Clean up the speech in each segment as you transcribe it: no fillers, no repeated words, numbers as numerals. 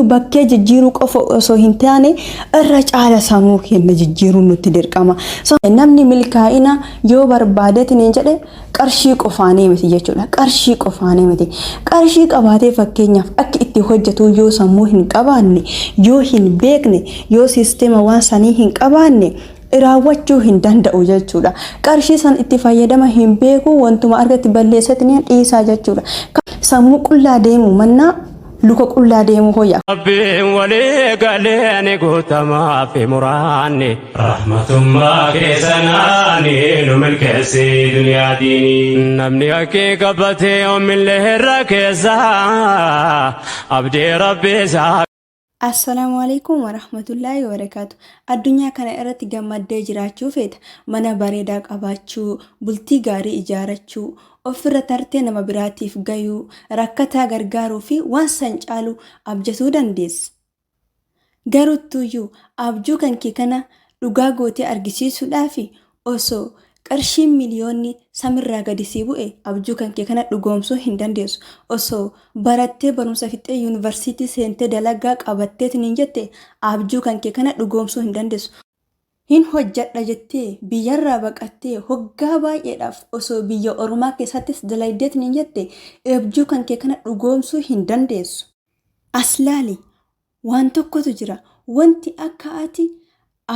Bakkee jijjiiruu qofa osoo hin taane irra caala sammuu keenya jijjiiruun nutti dirqama. Namni milkaa'ina yoo barbaadeetiin hin jedhe qarshii qofaanii miti jechuudha. Qarshii qofaanii miti. Qarshii qabaatee fakkeenyaaf akka itti hojjetu yoo sammuu hin qabaanne, yoo hin beekne, yoo siisteema waan sanii hin qabaanne raawwachuu hin danda'u jechuudha. Qarshii san itti fayyadama hin beeku, wantuma argatti balleesseetiin dhiisaa jechuudha. Sammuu qullaa deemu mannaa luka qullaa deemuu hoyya. Rabbiin walii galee ni guutamaa fi muraanni. Rahmatummaa keessanaani nu milkeessi duniyaa diinii. Namni haqqii qabatee yoomillee irra keessa abdii rabbi isaa. Assalaamu alaikum warahmatullaahi wabarakaatu. Addunyaa kana irratti gammaddee jiraachuu feeta. Mana bareedaa qabaachuu, bultii gaarii ijaarachuu, ofirra tartee nama biraatiif gayuu, rakkataa gargaaruu fi waan san caalu abjatuu dandeessa. Garuttuuyyuu abjuu kan kee kana dhugaa gootee argisiisuudhaaf osoo qarshiin miliyoonni samirraa gadi sii bu'e abjuu kan kee kana dhugoomsuu hin dandeessu. Osoo barattee barumsa fixxee yuunivarsiitii seentee dalagaa qabatteetiin hin jette abjuu kan kee kana dhugoomsuu hin dandeessu. Hin hojjadha jettee biyyarraa baqattee hoggaa baay'eedhaaf osoo biyya ormaa keessattis dalaydeetiin hin jette abjuu kan kee kana dhugoomsuu hin dandeessu. As laali, waan tokkotu jira. Wanti akka ati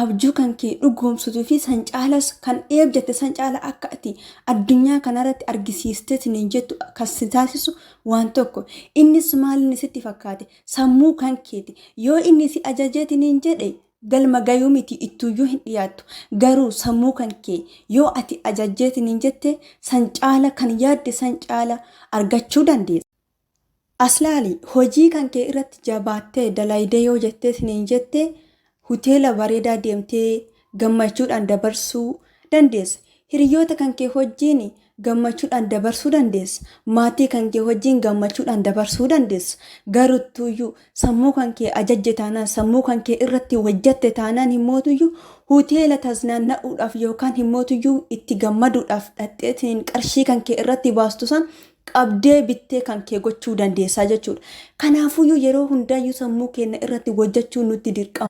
abjuu kan kee dhugoomsutuu fi san caalas kan eebjatte san caala akka ati addunyaa kanarratti argisiisteetiin hin jettu kan si taasisu waan tokko. Innis maal inni sitti fakkaate? Sammuu kan keeti. Yoo inni si ajajeetiin hin jedhe galma gayuu miti, ittuuyyuu hin dhiyaattu. Garuu sammuu kan kee yoo ati ajajjeetiin hin jette san caala kan yaadde san caala argachuu dandeessa. As laali, hojii kan kee irratti jabaattee dalaydee yoo jetteetiin hin jette hoteela bareedaa deemtee gammachuudhaan dabarsuu dandeessa. Hiriyoota kan kee wajjin gammachuudhaan dabarsuu dandeessa. Maatii kan kee wajjin gammachuudhaan dabarsuu dandeessa. Garuttuuyyuu sammuu kan kee ajajje taanaan, sammuu kan kee irratti hojjatte taanaan himmootuyyuu hoteela taznaanna'uudhaaf yookaan himmootuyyuu itti gammaduudhaaf dhaqxeetiin qarshii kan kee irratti baastu san qabdee bittee kan kee gochuu dandeessaa jechuudha. Kanaafuyyuu yeroo hundaayyuu sammuu keenya irratti hojjechuun nutti dirqama.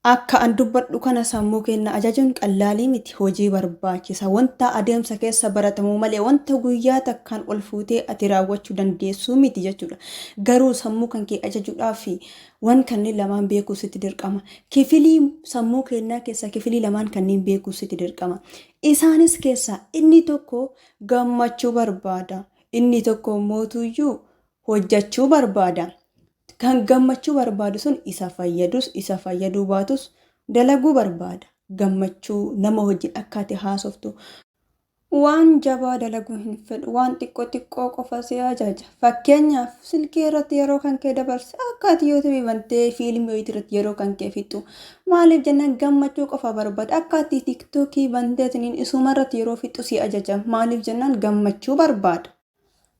Akka an dubbadhu kana sammuu keenya ajajuun qallaalii miti, hojii barbaachisa. Wanta adeemsa keessa baratamuu malee wanta guyyaa takkaan ol fuutee ati raawwachuu dandeessuu miti jechuudha. Garuu sammuu kan kee ajajuudhaaf waan kanneen lamaan beekuu sitti dirqama. Kifilii sammuu keenyaa keessaa kifilii lamaan kanneen beekuu sitti dirqama. Isaanis keessaa inni tokko gammachuu barbaada. Inni tokko mootuyyuu hojjachuu barbaada. Kan gammachuu barbaadu sun isa fayyadus isa fayyaduu baatus dalaguu barbaada. Gammachuu nama wajjin akka ati haasoftu. Waan jabaa dalaguu hin fedhu. Waan xiqqoo xiqqoo qofa si ajaja. Fakkeenyaaf, silkii irratti yeroo kan kee dabarse, akka ati yuutuubii bantee fiilmii wayii irratti yeroo kan kee fixxu. Maaliif jennaan gammachuu qofa barbaada. Akka ati tiktookii banteetiniin isuma irratti yeroo fixxu si ajaja. Maaliif jennaan gammachuu barbaada.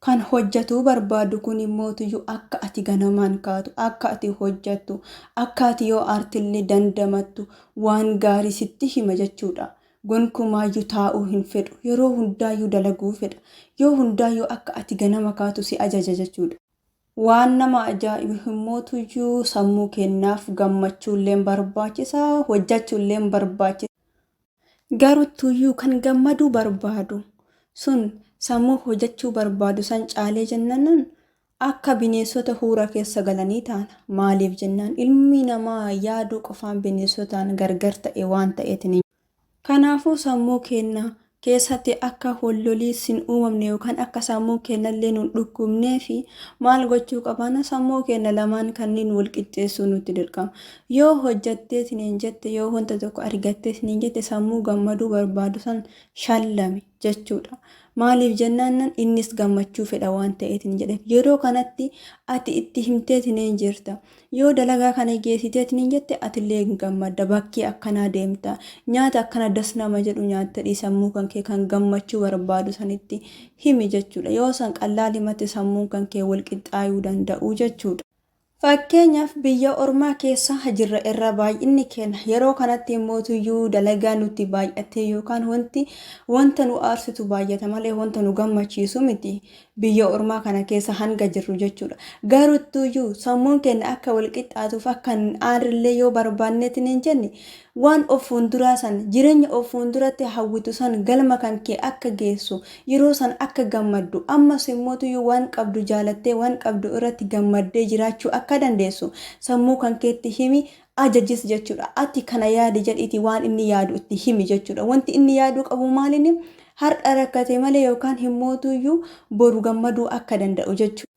Kan hojjatuu barbaadu kun immootuyyuu akka ati ganamaan kaatu, akka ati hojjattu, akka ati yoo aartillee dandamattu waan gaarii sitti hima jechuudha. Gonkumaayyuu taa'uu hin fedhu. Yeroo hundaayyuu dalaguu fedha. Yoo hundaayyuu akka ati ganama kaatu si ajaja jechuudha. Waan nama ajaa'ibu immootuyyuu sammuu keenyaaf gammachuulleen barbaachisa, hojjachuulleen barbaachisa. Garuttuyyuu kan gammaduu barbaadu sun sammuu hojjachuu barbaadu san caalee jennaan akka bineensota huura keessa galanii taana. Maaliif jennaan ilmi namaa yaaduu qofaan bineensotaan gargar ta'e waan ta'eetiin. Kanaafuu sammuu keenya keessatti akka holloliis hin uumamne yookaan akka sammuu keenyallee nu dhukkubnee fi maal gochuu qabana? Sammuu keenya lamaan kanneen wal qixxeessuu nutti dirqama. Yoo hojjatteetiin hin jette, yoo wanta tokko argatteetiin hin jette, sammuu gammaduu barbaadu san shallami jechuudha. Maaliif jennaan innis gammachuu fedha waan ta'eetiin jedheef. Yeroo kanatti ati itti himteetiin hin jirta. Yoo dalagaa kana geessiteetiin hin jette atillee hin gammadda. Bakkee akkanaa deemta. Nyaata akkana das nama jedhu nyaattadhii sammuu kan kee kan gammachuu barbaadu sanitti himi jechuudha. Yoo san qallaalimatti sammuun kan kee wal qixxaayuu danda'u jechuudha. Fakkeenyaaf biyya ormaa keessa jirra irra baay'inni keenya yeroo kanatti immootuyyuu dalagaa nutti baay'attee yookaan wanti wanta nu aarsitu baay'ata malee wanta nu gammachiisu miti biyya ormaa kana keessa hanga jirru jechuudha. Garuttuyyuu sammuun keenya akka wal qixxaatuuf akka hin aarrillee yoo barbaanneetiin hin jenne waan of fuulduraa san jireenya of fuulduratti hawwitu san galma kan kee akka geessu yeroo san akka gammaddu ammas immootuyyuu waan qabdu jaalattee waan qabdu irratti gammaddee jiraachuu akka dandeessu sammuu kan keetti himi ajajis jechuudha. Ati kana yaadi jedhiiti waan inni yaadu itti himi jechuudha. Wanti inni yaaduu qabu maalinni har'a rakkate malee yookaan himmootuyyuu boru gammaduu akka danda'u jechuudha.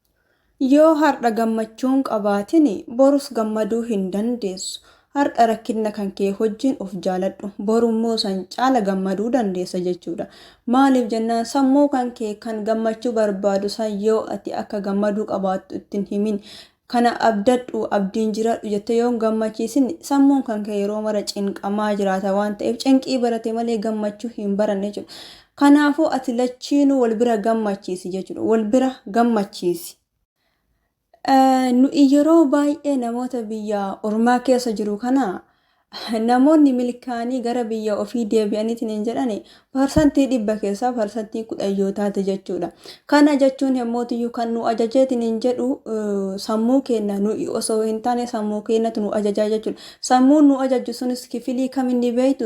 Yoo har'a gammachuu hin qabaatin borus gammaduu hin dandeessu. Har'a rakkinna kan kee wajjin of jaaladhu. Boru immoo san caala gammaduu dandeessa jechuudha. Maaliif jennaan sammuu kan kee kan gammachuu barbaadu san yoo ati akka gammaduu qabaattu itti hin himin kana abdadhu abdiin jiraadhu jettee yoo hin gammachiisin sammuun kan kee yeroo mara cinqamaa jiraata waan ta'eef cinqii barate malee gammachuu hin baranne jechuudha. Kanaafuu ati lachiinuu wal bira gammachiisi jechuudha. Wal bira gammachiisi. Nuyi yeroo baay'ee namoota biyya ormaa keessa jiru kana namoonni milkaanii gara biyya ofii deebi'aniitiin hin jedhani 100% keessaa 10% yoo taate jechuudha. Kana jechuun hemmootiyyuu kan nu ajajeetiin hin jedhu sammuu keenya nuyi osoo hin taane sammuu keenyatu nu ajajaa jechuudha. Sammuun nu ajaju sunis kifilii kam inni beektu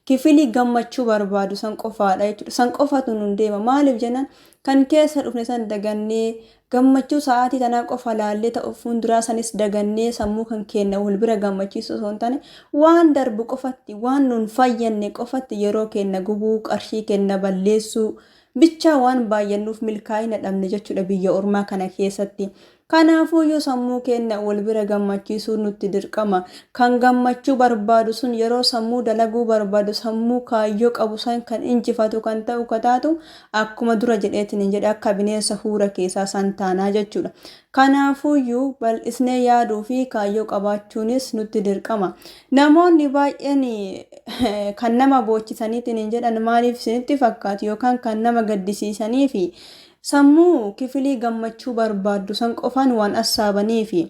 kifilii gammachuu barbaadu san qofaadha jechuudha. San qofatu nun deema. Maaliif jennaan kan keessa dhufne san dagannee gammachuu sa'aatii tanaa qofa laallee ta'u fuulduraa sanis dagannee sammuu kan keenya wal bira gammachiisu osoo hin taane waan darbu qofatti waan nun fayyanne qofatti yeroo keenya gubuu qarshii keenya balleessuu bichaa waan baay'annuuf milkaa'ina dhabne jechuudha biyya ormaa kana keessatti. Kanaafuyyuu sammuu keenya wal bira gammachiisuun nutti dirqama. Kan gammachuu barbaadu sun yeroo sammuu dalaguu barbaadu sammuu kaayyoo qabu san kan injifatu kan ta'u ka taatu akkuma dura jedheetiin hin jedhe akka bineensa huura keessaa san taanaa jechuudha. Kanaafuyyuu bal'isnee yaaduu fi kaayyoo qabaachuunis nutti dirqama. Namoonni baay'een kan nama boochisaniitiin hin jedhan maaliif isinitti fakkaatu yookaan kan nama gaddisiisanii fi sammuu kifilii gammachuu barbaaddu san qofaan waan assaabaniifi.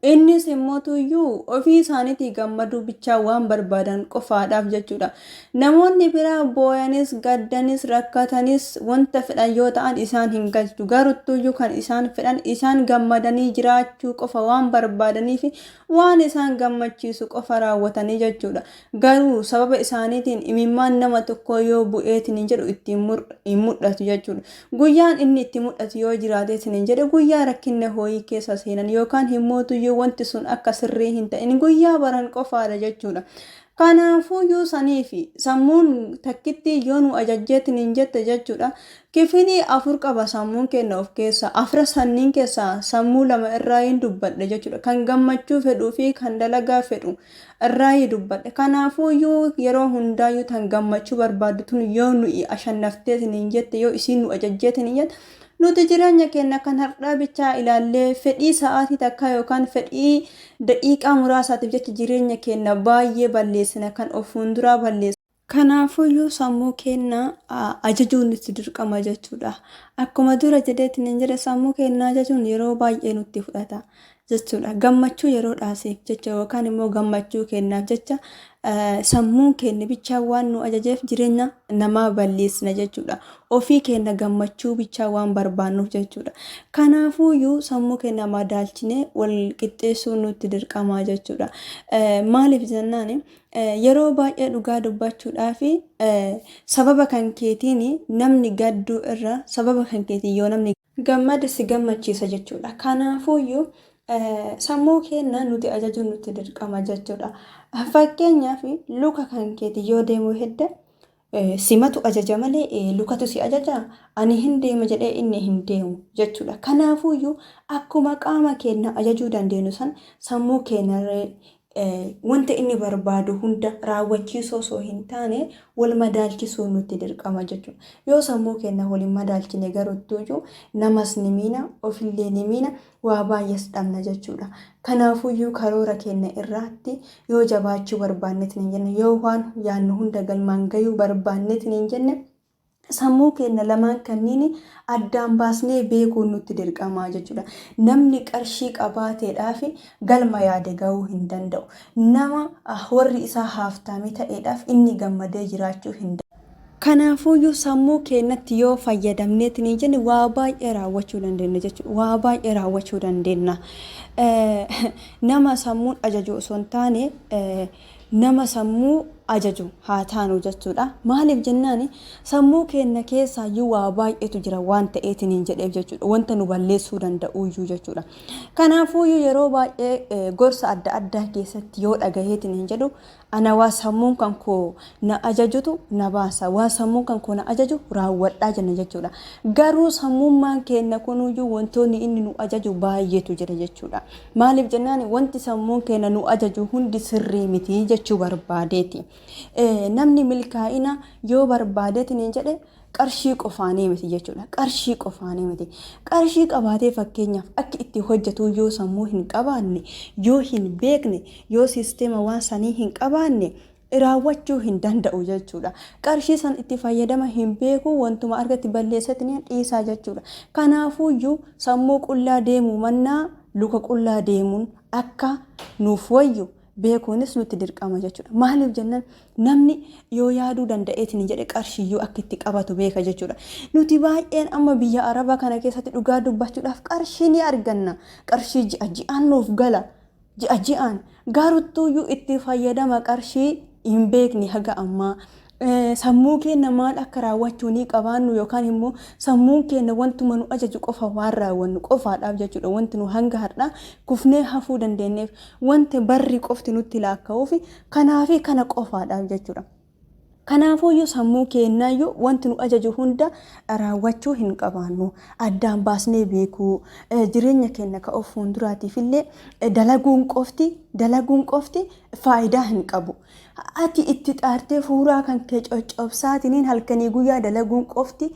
Innis immootuyyuu ofii isaaniitii gammaduu bichaa waan barbaadan qofaadhaaf jechuudha. Namoonni biraa booyanis, gaddanis, rakkatanis wanta fedhan yoo ta'an isaan hin galchu. Garuttuyyuu kan isaan fedhan isaan gammadanii jiraachuu qofa waan barbaadaniif waan isaan gammachiisu qofa raawwatanii jechuudha. Garuu sababa isaaniitiin imimmaan nama tokkoo yoo bu'eetiin hin jedhu itti hin mudhatu jechuudha. Guyyaan inni itti mudhatu yoo jiraateetiin hin jedhe guyyaa rakkinna hooyii keessa seenan yookaan himmootuyyuu wanti sun akka sirrii hin ta'in guyyaa baran qofaadha jechuudha. Kanaafuyyuu saniifi sammuun takkitti yoo nu ajajjeetiin hin jette jechuudha. Kifilii afur qaba sammuun keenya of keessa. Afra sanniin keessaa sammuu lama irraa hin dubbadhe jechuudha. Kan gammachuu fedhuu fi kan dalagaa fedhu irraa dubbadhe. Kanaafuyyuu yeroo hundaayyuu tan gammachuu barbaaddu tun yoo nuyi ashannafteetiin hin jette yoo isiin nu ajajjeetiin hin jette nuti jireenya keenya kan har'aa bichaa ilaallee fedhii sa'aatii takkaa yookaan fedhii daqiiqaa muraasaatiif jecha jireenya keenya baay'ee balleessina kan of fuulduraa balleessina. Kanaafuyyuu sammuu keenya ajajuun nutti dirqama jechuudha. Akkuma dura jedheetiin hin jedhe sammuu keenya ajajuun yeroo baay'ee nutti fudhata jechuudha. Gammachuu yeroo dhaasiif jecha yookaan immoo gammachuu keenyaaf jecha sammuun keenya bichaa waan nu ajajeef jireenya namaa balleessina jechuudha. Ofii keenya gammachuu bichaa waan barbaannuuf jechuudha. Kanaafuyyuu sammuu keenya madaalchinee wal qixxeessuun nutti dirqama jechuudha. Maaliif jennaan yeroo baay'ee dhugaa dubbachuudhaaf sababa kan keetiin namni gadduu irra sababa kan keetiin yoo namni gammade si gammachiisa jechuudha. Kanaafuyyuu sammuu keenya nuti ajajuun nutti dirqama jechuudha. Fakkeenyaaf luka kan keetiin yoo deemuu hedde simatu ajaja malee lukatu si ajaja ani hin deema jedhee inni hin deemu jechuudha. Kanaafuyyuu akkuma qaama keenya ajajuu dandeenyu san sammuu keenya wanta inni barbaadu hunda raawwachiisuu osoo hin taane wal madaalchisuun nutti dirqama jechuudha. Yoo sammuu keenya wal hin madaalchine garuttuyyuu namas ni miina, ofillee ni miina, waa baay'ees dhabna jechuudha. Kanaafuyyuu karoora keenya irratti yoo jabaachuu barbaanneetiin hin jenne, yoo waan yaadnu hunda galmaan gayuu barbaanneetiin hin jenne Sammuu keenya lamaan kanniin addaan baasnee beekuun nutti dirqamaa jechuudha. Namni qarshii qabaateedhaaf galma yaade gahuu hin danda'u. Nama warri isaa haaftaamii ta'eedhaaf inni gammadee jiraachuu hin danda'u. Kanaafuuyyuu sammuu keenyatti yoo fayyadamneetiin hin jenne waa baay'ee raawwachuu dandeenya jechuudha. Waa baay'ee raawwachuu dandeenya. Nama sammuun ajaju osoo hin taane nama sammuu ajaju haa taanu jechuudha. Maaliif jennaan sammuu keenya keessaayyuu waa baay'eetu jira waan ta'eetiin hin jedheef jechuudha. Wanta nu balleessuu danda'uyyuu jechuudha. Kanaafuuyyuu yeroo baay'ee gorsa adda addaa keessatti yoo dhagaheetiin hin jedhu ana waa sammuun kan koo na ajajutu na baasa. Waa sammuun kan koo na ajaju raawwadhaa jenna jechuudha. Garuu sammummaan keenya kunuyyuu wantoonni inni nu ajaju baay'eetu jira jechuudha. Maaliif jennaan wanti sammuun keenya nu ajaju hundi sirrii miti jechuu barbaadeeti. Namni milkaa'ina yoo barbaadeetiin hin jedhe qarshii qofaanii miti jechuudha. Qarshii qofaanii miti. Qarshii qabaatee fakkeenyaaf akka itti hojjetu yoo sammuu hin qabaanne, yoo hin beekne, yoo siisteema waan sanii hin qabaanne raawwachuu hin danda'u jechuudha. Qarshii san itti fayyadama hin beeku wantuma argatti balleesseetiin dhiisaa jechuudha. Kanaafuuyyuu sammuu qullaa deemuu mannaa luka qullaa deemuun akka nuuf wayyu beekuunis nutti dirqama jechuudha. Maaliif jennaan namni yoo yaaduu danda'eetiin jedhe qarshiyyuu akka itti qabatu beeka jechuudha. Nuti baay'een amma biyya Arabaa kana keessatti dhugaa dubbachuudhaaf qarshii ni arganna. Qarshii ji'a ji'aan nuuf gala. Ji'a ji'aan garuttuuyyuu itti fayyadama qarshii hin beekne haga ammaa. Sammuu keenya maal akka raawwachuu ni qabaannu yookaan immoo sammuun keenya wantuma nu ajaju qofa waan raawwannu qofaadhaaf jechuudha. Wanti nu hanga har'aa kufnee hafuu dandeenyeef wanti barri qofti nutti laakka'uuf kanaafi kana qofaadhaaf jechuudha. Kanaafuuyyuu sammuu keenyaayyuu wanti nu ajaju hunda raawwachuu hin qabaannu. Addaan baasnee beekuu jireenya keenya ka of fuulduraatiif illee dalaguun qofti dalaguun qofti faayidaa hin qabu. Ati itti xaartee fuuraa kan kee coccobsaatiniin halkanii guyyaa dalaguun qofti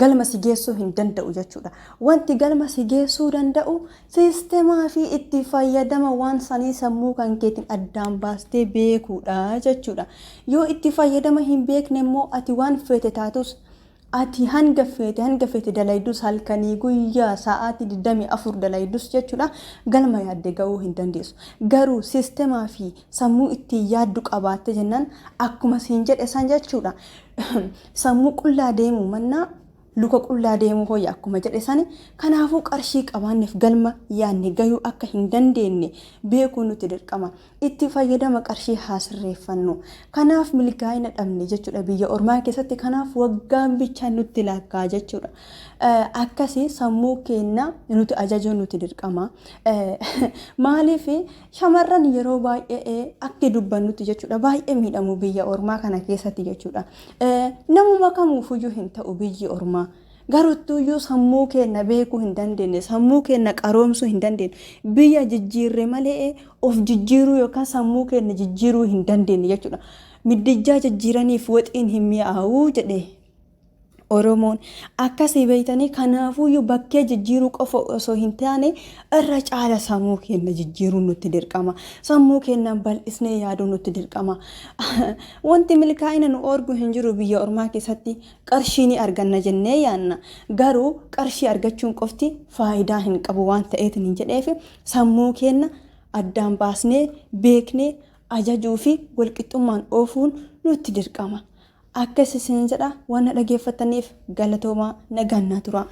galma si geessuu hin danda'u jechuudha. Wanti galma si geessuu danda'u siistemaa fi itti fayyadama waan sanii sammuu kan keetiin addaan baastee beekuudha jechuudha. Yoo itti fayyadama hin beekne immoo ati waan feete taatus ati hanga feete hanga feete dalaydus halkanii guyyaa sa'aatii 24 dalaydus jechuudha galma yaadde ga'uu hin dandeessu. Garuu siistemaa fi sammuu ittiin yaaddu qabaatte jennaan akkuma siin jedhe san jechuudha. Sammuu qullaa deemuu mannaa luka qullaa deemuu hoyya akkuma jedhe sani. Kanaafuu qarshii qabaanneef galma yaadne gayuu akka hin dandeenye beekuu nuti dirqama. Itti fayyadama qarshii haa sirreeffannu. Kanaaf milkaa'ina dhabne jechuudha biyya ormaa keessatti. Kanaaf waggaan bichaa nutti laakkaa jechuudha. Akkasii sammuu keenya nuti ajajuun nuti dirqama. Maaliif shamarran yeroo baay'ee akka dubbannutti jechuudha baay'ee miidhamu biyya ormaa kana keessatti jechuudha. Namuma kamuufuyyuu hin ta'u biyyi ormaa. Garuttuuyyuu sammuu keenya beekuu hin dandeenye, sammuu keenya qaroomsuu hin dandeenye. Biyya jijjiirre malee of jijjiiruu yookaan sammuu keenya jijjiiruu hin dandeenye jechuudha. Middijjaa jijjiiraniif waxiin hin mi'aawu jedhe Oromoon. Akkasii beektanii kanaafuyyuu bakkee jijjiiruu qofa osoo hin taane irra caala sammuu keenya jijjiiruun nutti dirqama. Sammuu keenya bal'isnee yaaduun nutti dirqama. Wanti milkaa'ina nu oorgu hin jiru biyya ormaa keessatti qarshii ni arganna jennee yaanna. Garuu qarshii argachuun qofti faayidaa hin qabu waan ta'eetiin hin jedheef sammuu keenya addaan baasnee beeknee ajajuu fi walqixxummaan oofuun nutti dirqama. Akkas isin jedha waan na dhageeffattaniif galatoomaa nagaan naa turaa.